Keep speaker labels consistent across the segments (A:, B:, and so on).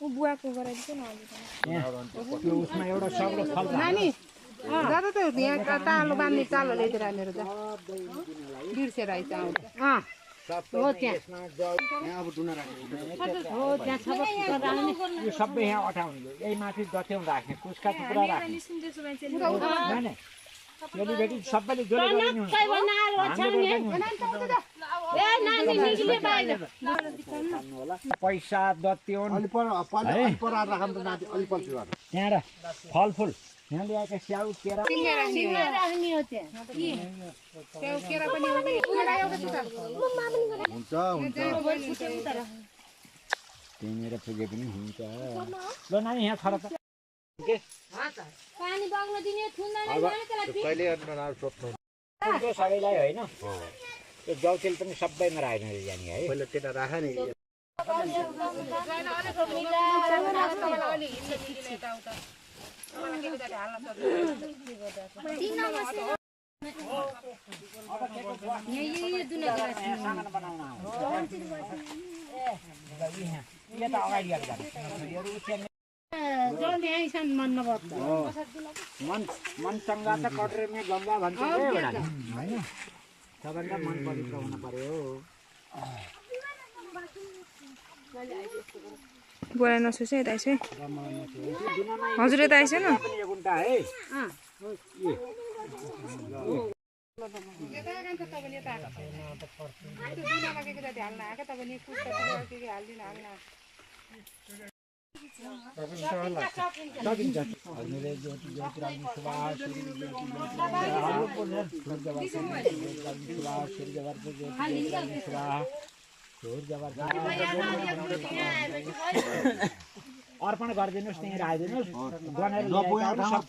A: उ बुवाको गराइदिन्छ न
B: त्यो उसमा एउटा सग्लो फल
C: नानी दादा त यहाँ तालो बान्ने तालो ल्याइदिएर मेरो त बिर्सेर आइज आउँछ हो त्यहाँ
B: अब टुना राखेको
C: हो त्यहाँ सबै
B: यो सबै यहाँ अटाउने यही माथि दत्याउन राख्ने कुसका टुक्रा राख्ने हैन सेलिब्रेटी सबैले जोले गरिनु पैसा दत्याउन
D: अलि पर राखम त नाति अलि पछि गर
B: त्यहाँ फलफुल यहाँ ल्याएका स्याउ केरा
C: राख्ने हो त्यहाँ स्याउ केरा पनि हो कि केरा एउटा
D: हुन्छ
B: त्यहीँनिर पुगे पनि हुन्छ ल नानी यहाँ खर त
A: पानी बग्न दिने थुन्दैन
D: कहिले सोध्नु
B: सबैलाई होइन त्यो जौतेल पनि सबैमा राखेर जाने है
D: पहिला त्यता राख नि
B: मन चङ्गा त कटरेमे गङ्गा भन्छ होइन सबैभन्दा मन पवित्र हुन पर्यो
A: बोलाइ नसोचे यता आइस है हजुर यता आइस न
B: अर्पण गरिदिनुहोस् त्यहीँ राखिदिनुहोस्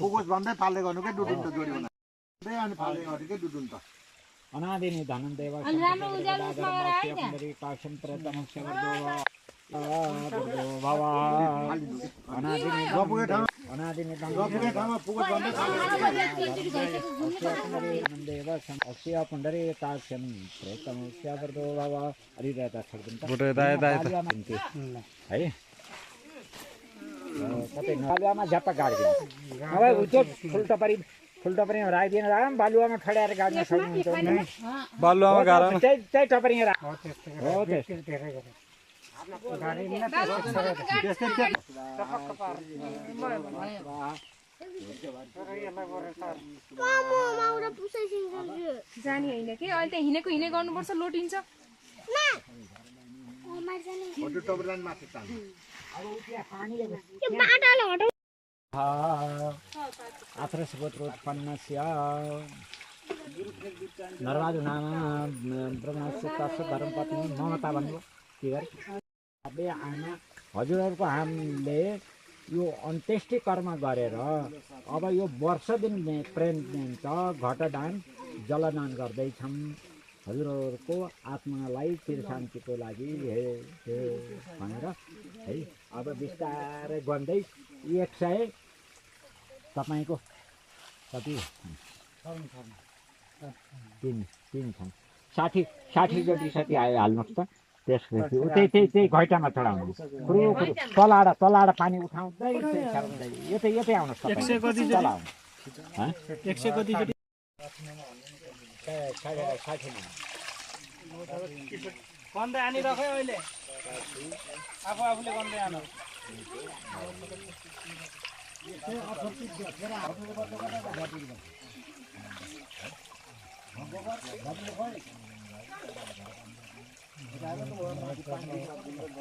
D: फोकस भन्दै फाल्दै गर्नु के डुडुन त जोडी बना अनि फाल्दै गर्नु के डुडुन त
B: अनादिनी धनं देव बालुवामा झ्याप्पा गाडिदिनु फुल टपरीमा राखिदिनु राम बालुवामा खड्याएर गाड्न सक्नुहुन्छ
E: बालुवामा गाडा
B: त्यही टपरीमा राख हो
A: जानी होइन कि अहिले त्यहाँ हिँडेको हिँडे गर्नुपर्छ लोटिन्छ
B: आत्रसगोत्रोत्पन्नस्य नर्वाजुनामा ब्रह्मस्य तस्य धर्मपत्नी ममता भन्नु के गरे आमा हजुरहरूको हामीले यो अन्त्येष्टि कर्म गरेर अब यो वर्ष दिन प्रेम घटदान जलदान गर्दैछौँ हजुरहरूको आत्मालाई चिर शान्तिको लागि भनेर है अब बिस्तारै गर्दै 100 तपाईको कति 3 छन् 60 जति सति आयो हाल्नुहोस् त त्यसपछि त्यही घैटामा चढाउनु तलाडा पानी उठाउँदै यतै आउनुहोस्
E: 100 कति
B: चलाउनु
E: 100 कति जति
B: 60
E: गन्दै आनी राख्यो अहिले आफूले गन्दै आनु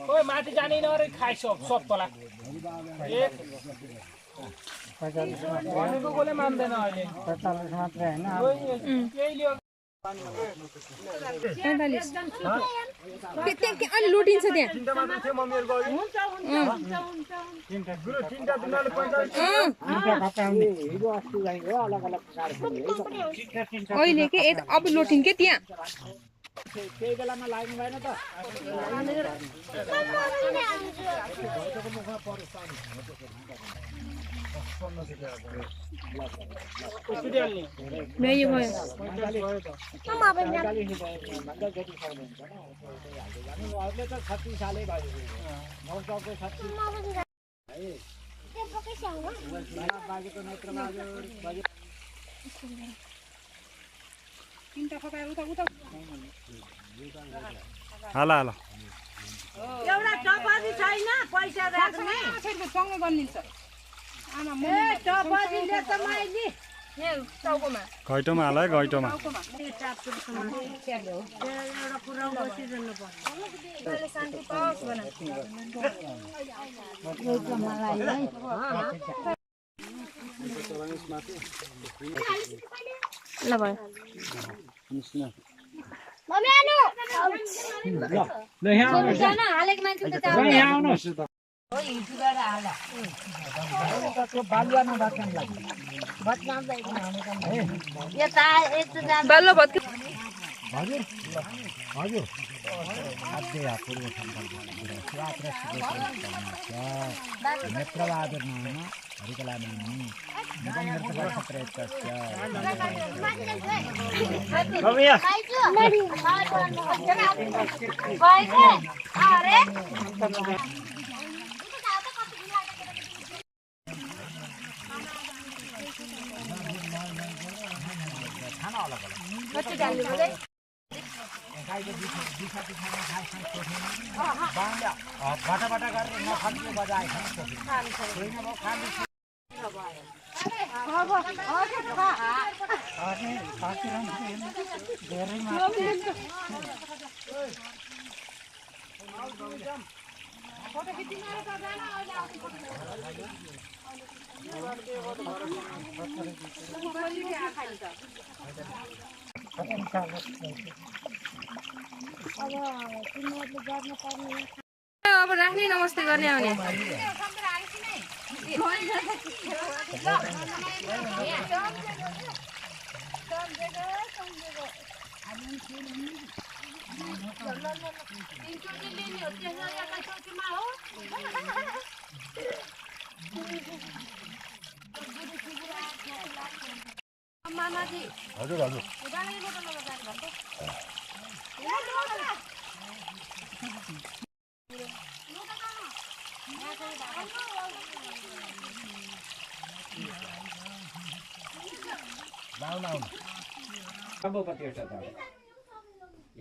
E: ओए माथि जाने नरे खाइ सब तला एक भनेको कोले मान्दैन अहिले 45 मात्र हैन यही लियो
A: 45 अनि लुटिन्छ त्यहाँ
E: तिनटा मात्र थियो मम्मीहरुको अघि तिनटा दिनाले 45
A: अहिले के अब लोटिन् के त्यहाँ
B: त्यही बेलामा लाग्नु भएन त
A: भ्याइ भयो
B: अरूले त 36 सालै भयो 900 को 36 बाजेको नेत्रबहादुर
C: तिनटा फकाएर उता उता
F: हाला हाला
G: एउटा चपाती छैन पैसा राख्ने
C: सँगै बनिन्छ आमा म
G: चपातीले त माइली
C: यहाँ टाउकोमा
F: घैटोमा हाला है घैटोमा
G: एउटा कुरा बसिरहनु पर्छ
C: शान्ति पाओस् भन ल भयो
B: ल यहाँ
C: हालेको मान्छे त
B: यहाँ आउनुहोस्
A: बाल्लो भत्के
B: हजुर हजुर अध्याय पूर्व संकल्प नेत्रबहादुर नाम हरिकला नाम बाटा गरेर नखाने बजाए
A: अब राख्ने नमस्ते गर्ने आउने
F: हजुर हजुर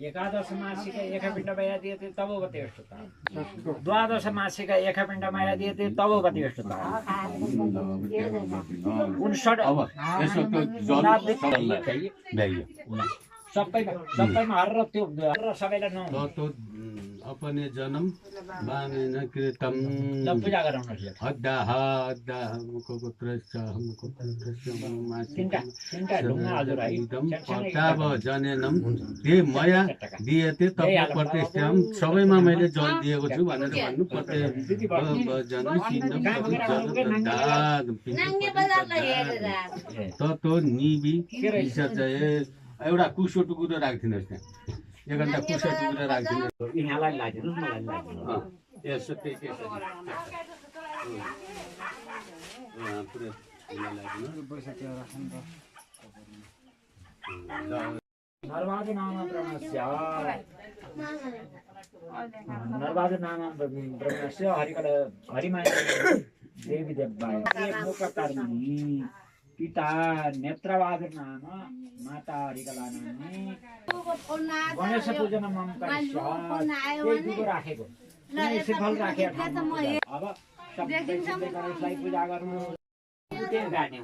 B: एकादश मासिक एकपिण्डमया दीयते तवोपति अष्टता द्वादश मासिक एकपिण्डमया दीयते तवोपति अष्टता 59 सबैमा हर त्यो सबैलाई नौ
H: अपने जन्म बामेन कृतम
B: पूजा गराउनुहोस्
H: अद्दाह अद्दाह मुखको पुत्रश्च हमको पुत्रश्च
B: तिनटा ढुङ्गा हजुर है
H: पताब जनेनम ते मया दिएते तब प्रतिष्ठम सबैमा मैले जल दिएको छु भनेर भन्नु पर्छ जन्म सिन्धम ततो निबी विसर्जय एउटा कुसो टुकुरो राखिदिनुहोस् त्यहाँ एक घन्टा कुसो टुकुरो राखिदिनुहोस्
B: यहाँलाई लाइदिनुहोस् मलाई लाइदिनुहोस्
H: यसो त्यसरी
B: नरबहादुर नाम ब्रह्मस्य हरिमाया देवी देवबाय मुखकर्मणि पिता नेत्रबहादुर नाम माता हरिकला नामनी गणेश पूजन मम राखेको फल राखे अब गणेशलाई पूजा गर्नु गाड्ने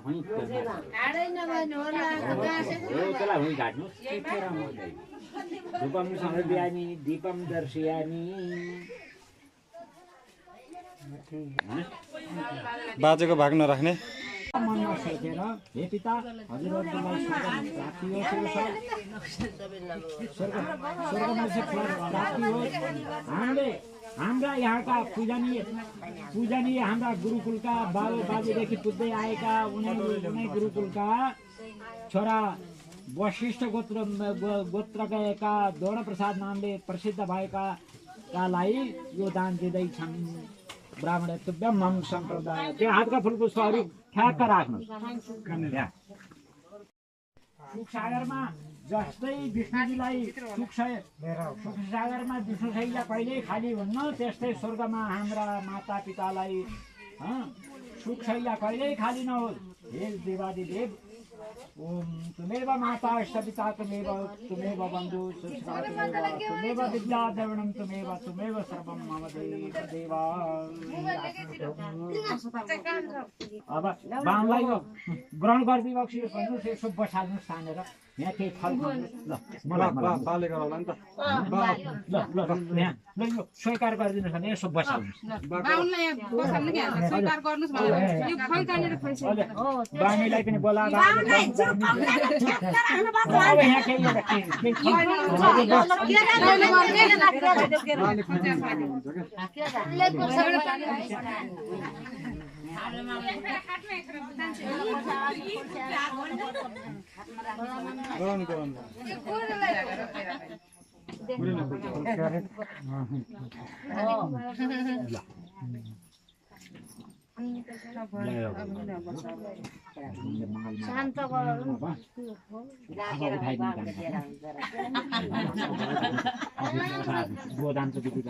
B: त्यसलाई गाड्नुहोस् धूपम समर्पयामि दीपम दर्शयामि
F: बाजेको भाग नराख्ने
B: मनमा सोचेर हे पिता हजुरहरूलाई हाम्रा यहाँका पूजनीय हाम्रा गुरुकुलका बाबुदेखि पुज्दै आएका उनी गुरुकुलका छोरा वशिष्ठ गोत्रका द्रोणप्रसाद नामले प्रसिद्ध भएकालाई यो दान दिँदैछन्। ब्राह्मण तुभ्यम मम सम्प्रदाय। त्यो हातका फुलपुष्पहरू ठ्याक्क राख्नु। सुखसागरमा जस्तै विष्णुजीलाई सुखसागरमा विष्णु शैला कहिल्यै खाली हुन्न, त्यस्तै स्वर्गमा हाम्रा माता पितालाई सुख शैला कहिल्यै खाली नहोस्। हे देवादिदेव, ओम तुमेव माता पिता तुमेव बन्धु तुमेव विद्या द्रविणं तुमेव सर्वं मम देव। अब बाहुनलाई यो ग्रहण गरिदिनुहोस्, भन्नुहोस् यसो बसाल्नुहोस् तानेर यहाँ केही फल ल मलाई
F: बालेको होला नि त
B: ल ल यहाँ ल यो स्वीकार गरिदिनुहोस् भने यसो बसाल्नुहोस्।
C: बाहुनलाई यहाँ बसाल्नु के हाल्छ? स्वीकार गर्नुस् भनेर यो फल तानेर खुवाइसक्यो।
B: बानीलाई पनि बोलाएर अब यहाँ केही एउटा केही
G: शान्त
B: गोदानको विधि